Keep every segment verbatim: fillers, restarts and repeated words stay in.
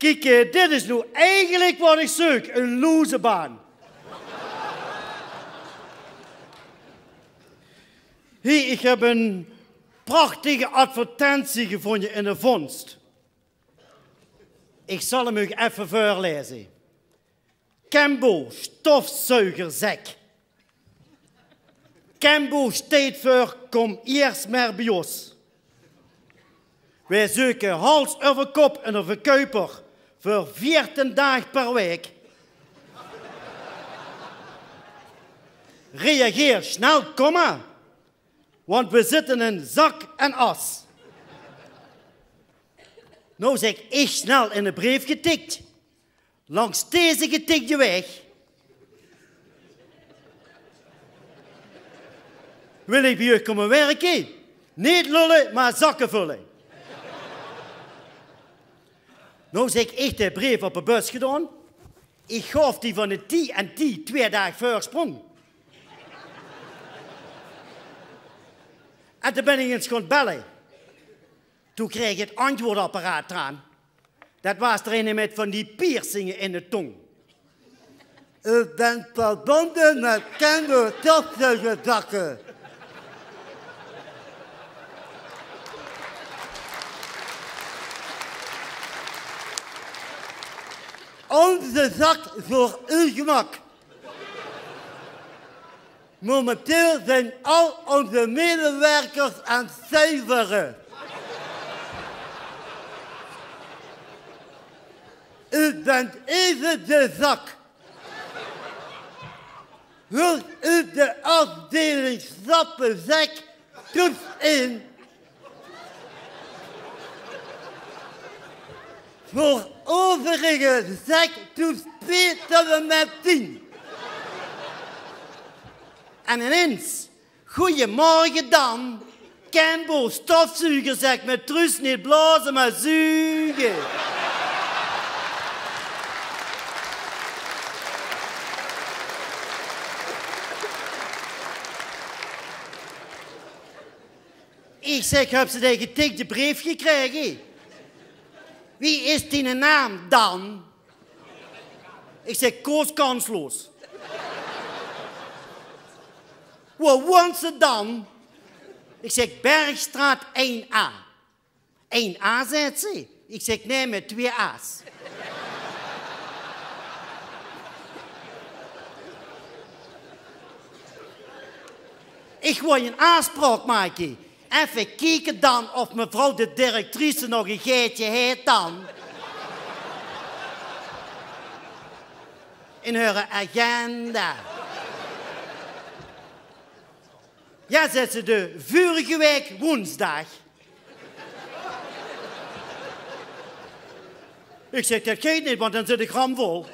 Kiek, eh, dit is noe eigelik wat ich zeuk, ein loeze baan. Hie, ich höb ein prachtige advertentie gevónje in de Vondst. Ich zal 'm uch effe veurlaeze. Kembo, stofzuigerzek. Kembo steit veur: kom iers mer bie ós. Veer zeuke hals euver kop eine verkuiper veur veertien daag per waek. Reageer snel, komma, want veer zitte in zak en as. Noe, zèk ich, snel eine breef getik. Langs deze getikde waeg wil ich bie uch kómme wirke. Neet lulle, mer zakke vulle. Noe, zèk ich, de breef op de bus gedaon. Ich gaof die van de T N T twee daag veursprong. En toen bön ich ins gaon belle. Toen kreeg ich 't antwoordapparaat d'raan. Det waas d'r eine mit van die piercinge in de tóng. U bent verbonden met Kembo stofzuigerzakken. Onze zak voor uw gemak. Momenteel zijn al onze medewerkers aan het zuiveren. U bent even de zak. Vult u de afdeling slappe zek toets één. Voor overige zek toets twee tot en met tien. En ineens: goeiemorge dan. Kembo stofzuigerzek, mit Truus neet blaoze, mer zuge. Ich zèk: höbs se dae getikde breef gekrege? Wie is diene naam dan? Ich zèk: Koos Kansloos. Wo woons se dan? Ich zèk: Bergstraat ein A. Ein A, zaet ze. Ich zèk: Nae, mit twee A's. Ich wól ein aafspraok make. Effe kieke dan of mevrouw de directrice nog ein gaetje haet dan. In häöre agenda. Jao, zaet ze, de vurige waek woensdaag. Ich zèk: det geit neet, want dan zit ich ramvol.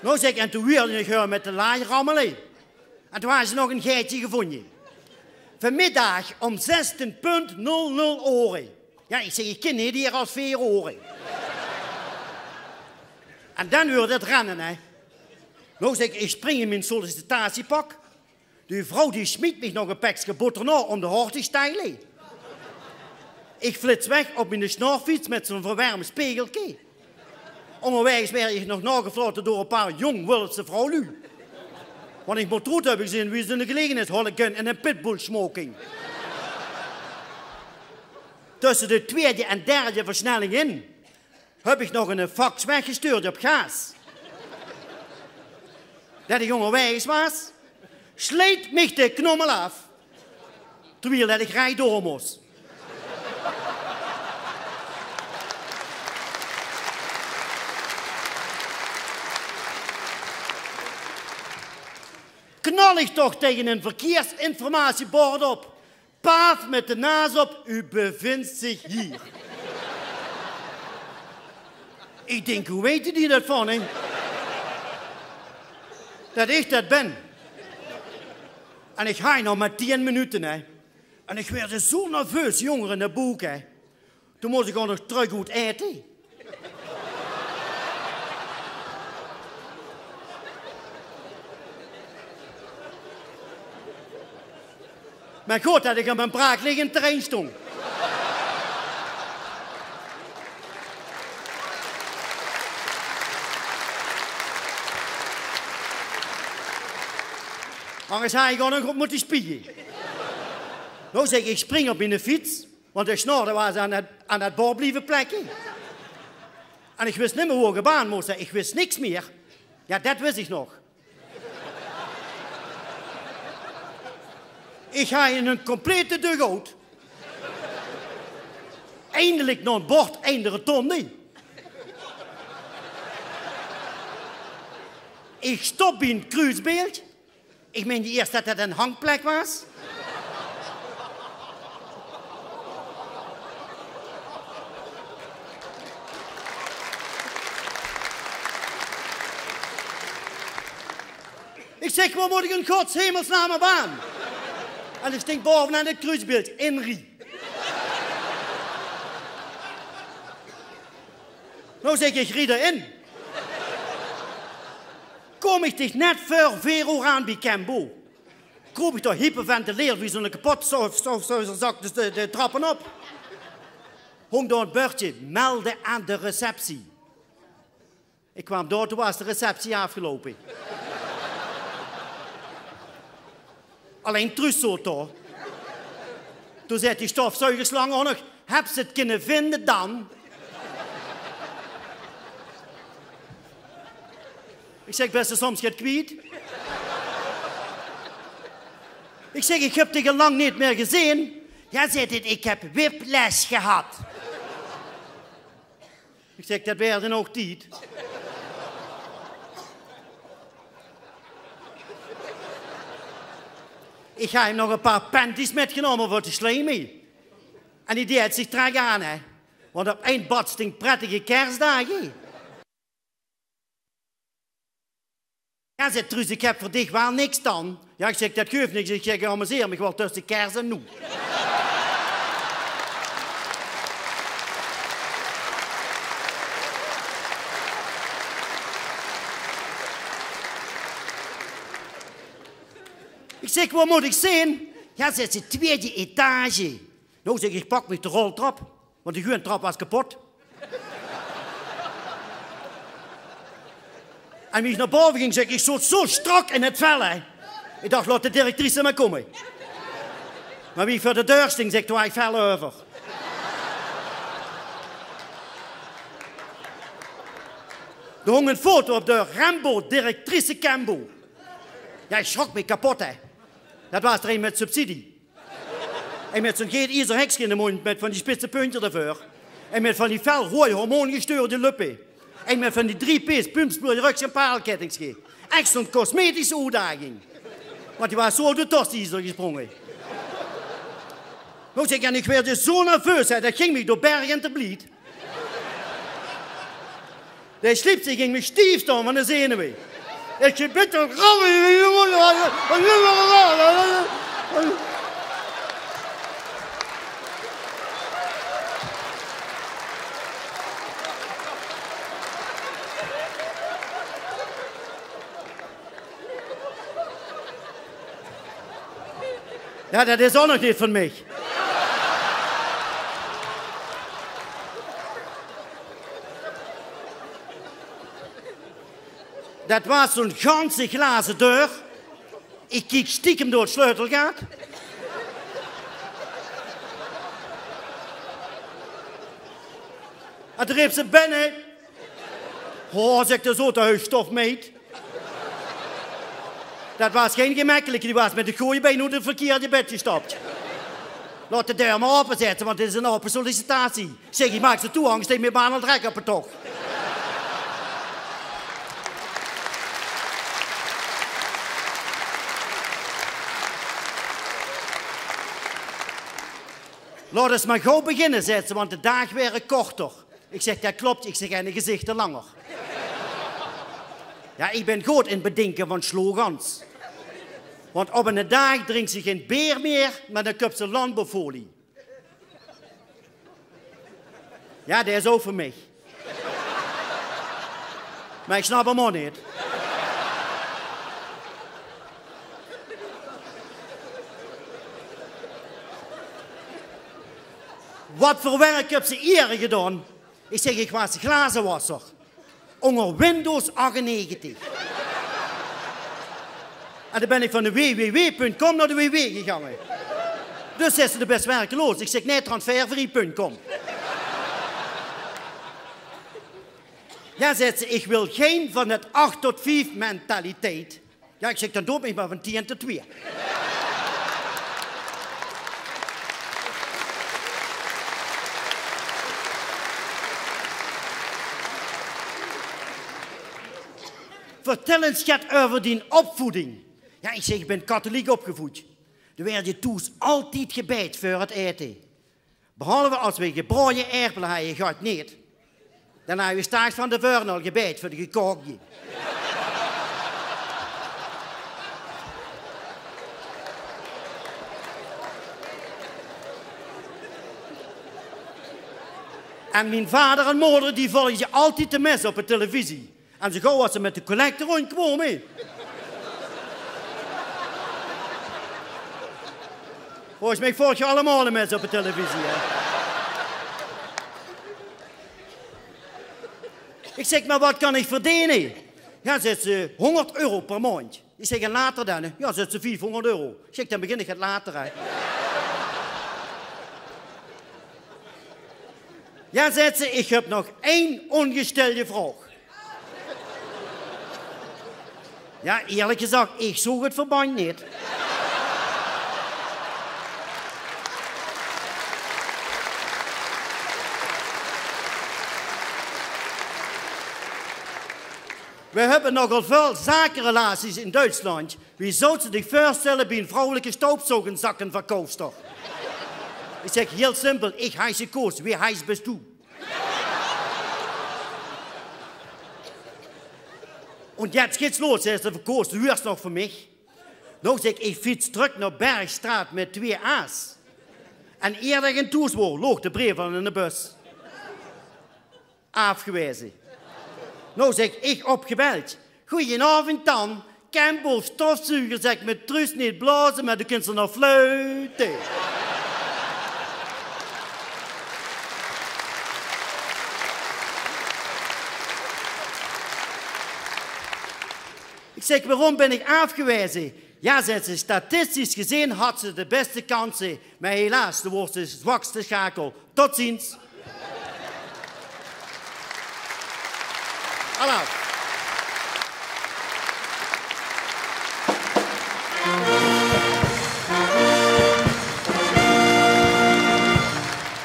Noe, zèk ich, en toen huuerde ich häör mit de laaj rammele. En toen haaj ze nog ein gaetje gevónje. Vanmiddaag om zestien punt nul nul ore. Jao, ich zèk, ich kin neet hie as veer ore. En dan huuerde 't renne, hè. Noe, zèk ich, ich spring in mien sollicitatiepak. Die vrouw die smiet mich nog ein pekske botter nao óm de haor te steile. Ich flits weg op miene snorfiets mit zo'n verwermd spegelke. Óngerwaeg waer ich nog naogeflaote door ein paar jóng Wulfse vrouwluuj. Want ich mót d'roet, höb ich gezeen, wie zo'n gelegenheidshooligan in ein pitbullsmoking. Tösse de twiede en derde versnelling in höb ich nog ein fax weggestuurd op Gaas. Det ich óngerwaeg waas, sleet mich de knommel aaf. Terwiel det ich riejdom mós. Knal ich toch taenge ein verkeersinformatiebord op. Paaf mit de naas op: u bevindt zich hier. Ich dink, wie weite die det van, hè? Det ich det bön. En ich haaj nog mer tieën minute, hè. En ich waerde zo nerveus, jónger in de boek, hè. Toen mós ich ouch nog trök good aete. Mer good det ich op mien braakliggend terrein stóng. Angers haw ich ouch nog op mótte spieje. Noe, zèk ich, ich spring op miene fiets, want de sjnorde waas aan det, aan det bord blieve plekke. En ich wis nimmer wo ich op aan mós, ich wis niks mieë. Jao, det wis ich nog. Ich haw eine complete dugout. Eindelik nao ein bord, ein rotonde. Ich stop bie ein kruusbeeld. Ich meinde ieës det det ein hangplek waas. Ich zèk: "Wo mót ich in godshemelsnaam op aan?" En d'r stóng baovenaan 't kruusbeeld: "In rie." Noe, zèk ich, ich rie d'r in. Kóm ich dich net veur veer oer aan bie Kembo. Kroop ich dao hyperventilerend wie zo'n kapot, zo, zo, zo, zo zak de, de, de trappe op. Hóng dao ein bördje: "Melden aan de receptie." Ich kwaam dao, toen waas de receptie aafgeloupe. Allein Truus zoot dao. Toen zaet die stofzuigerslang ouch nog: "Höbs se 't kinne vinde dan?" Ich zèk: "Bès se soms get kwiet?" Ich zèk: "Ich höb dich al lang neet mieë gezeen." "Jao," zaet 't, "ich höb whiplash gehad." Ich zèk: "Det waert dan ouch tied." Ich haw 'm nog ein paar panties mitgenómme veur te sjleme. En die deje zich trek aan, hè. Want op ein bad sting prettige kersdaag. "Jao," zaet Truus, "ich höb veur dich waal niks dan." Jao, ich zèk, "Det guf niks." Ich zèk: "Ich amuseer mich waal tösse kers en noe." Ich zèk: "Wo mót ich zeen?" "Jao," zaet ze, "twieëde etage." Noe, zèk ich, ich pak mich de roltrap, want de gewuuene trap waas kapot. En wie ich nao bove ging, zèk ich, ich zoot zo sjtrak in 't vel, hè. Ich dach: "Laot de directrice mer kómme." Mer wie ich veur de deur sting, zèk ich: "Dao haw ich vel euver." Dao hóng ein foto op de deur: Rembo, directrice Kembo. Jao, ich sjrok mich kapot, hè. Det waas d'r ein mit subsidie. En mit zo'n geet iezer hekske in de móndj, mit van die spitse puntje d'rveur. En mit van die fel roeaj hormoongesjteurde löppe. En mit van die drie-pees pumpspoelrökske en parelkèttingske. Ech zo'n cosmetische oetdaging. Want die waas zo oet de tosti gesprónge. Noe, zèk ich, en ich woort zo nerveus, hè, det ging mich door berg en ter blied. De sjliep, die ging mich stief sjtaon van de zenuwe. Ich zèk: "Bitte, Robbie." Jao, det is ouch nog neet van mich. Det waas zo'n ganse glaze deur. Ich kiek stiekem door 't sjleutelgaat. En toen reep ze: "Binne." "Ho," zèk ich, "det is ouch te huis stof, meid." Det waas gein gemekkelijke, die waas mit 't gooje bein oet 't verkierde bed gestap. "Laot de deur mer aope," zaet ze, "want dit is ein aope sollicitatie." Zèk ich: "Maak ze toe, angers steit mien baan al drek op 't toch." "Laot ós mer gaw beginne," zaet ze, "want de daag waere korter." Ich zèk: "Det klop." Ich zèk: "En de gezichte langer." Jao, ich bön good in 't bedinke van slogans. Want op eine daag drinks se gein beer mieë, mer dan köps se landbouwfolie. Jao, dae is ouch veur mich. Mer ich snap 'm ouch neet. "Wat veur werk höbs se iëre gedaon?" Ich zèk: "Ich waas glazewasser. Ónger Windows achtennegentig." En dan bön ich van de W W W punt com nao de W W gegange. Dus zaet ze: "Doe bös werkeloos." Ich zèk: "Nae, transfervrij punt com." "Jao," zaet ze, "ich wil gein van det acht tot vief mentaliteit." Jao, ich zèk, dan doot mich mer van tieën tot twieë. "Vertèl ins get euver dien opvoeding." Jao, ich zèk, ich bön katheliek opgevoed. D'r woort thoes altied gebaed veur 't aete. Behalve es we gebraoje aerpele haje, gaar neet. Dan haje we 's daags van te veure al gebaed veur de gekaokdje. En mien vader en moder, die volgde altied de mes op de televisie. En zoe gauw es ze mit de collecte róndjkwaome. Volges mich volg geer allemaol de mes op de televisie, hè? Ich zèk: "Mer wat kan ich verdene?" "Jao," zaet ze, "hóngerd euro per maondj." Ich zèk: "En later dan?" "Jao," zaet ze, "viefhóngerd euro." Ich zèk: "Dan begin ich get later, hè." "Jao," zaet ze, "ich höb nog ein óngestèlde vraog." Jao, ierlik gezag, ich zoog 't verbandj neet. We höbbe nogal väöl zakerelaties in Duitsland. Wie zouws se dich veurstelle bie ein vrouwelike staubsaugenzakenverkoufster? Ich zèk: "Hieël simpel, ich heiße Koos, wie heiß bist du?" "Und jetzt geht's los," zaet de verkoofster, "du hörst noch von mich." Noe, zèk ich, ich fiets trök nao Bergstraat mit twieë A's. En ieër det ich thoes woor, loog de breef al in de bus. Aafgewaeze. Noe, zèk ich, opgebeld. "Goeienaovend, Tan. Kempo stofzuger," zèk ich, "mit Truus neet blaoze, mer doe kins d'r nao fluite." Ich zèk: "Waorom bön ich aafgewaeze?" "Jao," zaet ze, "statistisch gezeen hads se de bèste kanse, mer helaas, doe woors de zwakste sjakel. Tot ziens." Alaaf.